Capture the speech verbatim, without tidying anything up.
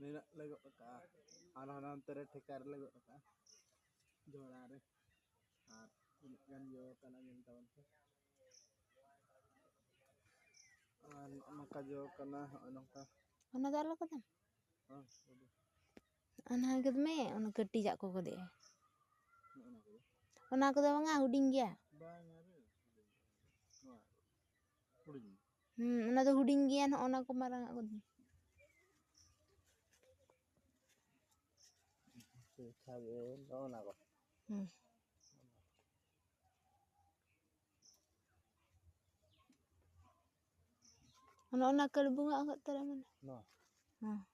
ᱱᱤᱱᱟᱹᱜ ᱞᱮ ᱜᱚᱫ ᱠᱟᱜᱼᱟ᱾ ᱟᱨ ᱦᱟᱱᱟ ᱱᱚᱱᱛᱮ ᱨᱮ ᱴᱷᱮᱠᱟ ᱨᱮᱞᱮ ᱜᱚᱫ ᱠᱟᱜᱼᱟ, ᱡᱷᱚᱲᱟ ᱨᱮ᱾ ᱟᱨ ᱛᱤᱱᱟᱹᱜ ᱜᱟᱱ ᱡᱚ ᱠᱟᱱᱟ ᱧᱮᱞ ᱛᱟᱵᱚᱱ ᱯᱮ᱾ ᱟᱨ ᱱᱚᱜᱼᱚ ᱱᱚᱝᱠᱟ ᱡᱚ ᱠᱟᱱᱟ, ᱱᱚᱜᱼᱚ ᱱᱚᱝᱠᱟ᱾ ᱚᱱᱟ ᱫᱚ ᱟᱞᱚ ᱠᱟᱫᱟᱢ? ᱦᱮᱸ, ᱟᱹᱰᱤ᱾ ᱚᱱᱟ ᱜᱮᱫ ᱢᱮ, ᱚᱱᱟ ᱠᱟᱹᱴᱤᱡᱟᱜ ᱠᱚ ᱜᱚᱫᱮᱜᱼᱟ᱾ ᱱᱚᱜᱼᱚ ᱱᱚᱣᱟ ᱠᱚᱫᱚ? ᱚᱱᱟ ᱠᱚᱫᱚ ᱵᱟᱝᱟ, ᱦᱩᱰᱤᱧ ᱜᱮᱭᱟ᱾ ᱵᱟᱝᱟ ᱨᱮ, ᱦᱩᱰᱤᱧ ᱜᱮᱭᱟ᱾ ᱱᱚᱣᱟ ᱦᱩᱰᱤᱧ᱾ ᱦᱩᱸ, ᱚᱱᱟ ᱫᱚ ᱦᱩᱰᱤᱧ ᱜᱮᱭᱟ, ᱱᱚᱜᱼᱚ ᱱᱟ ᱠᱚ ᱢᱟᱨᱟᱝ ᱟᱜ ᱠᱚᱫᱚ᱾ ᱟᱪᱪᱷᱟ, ᱱᱚᱜᱼᱚ ᱱᱟ ᱠᱚ᱾ ᱦᱩᱸ᱾ ᱚᱱᱟ, ᱚᱱᱟ ᱠᱟᱹᱲᱵᱩᱝ ᱟᱜ ᱦᱚᱸ ᱛᱟᱨᱟ ᱢᱮᱱᱟᱜᱼᱟ᱾ ᱱᱚᱣᱟ? ᱦᱮᱸ᱾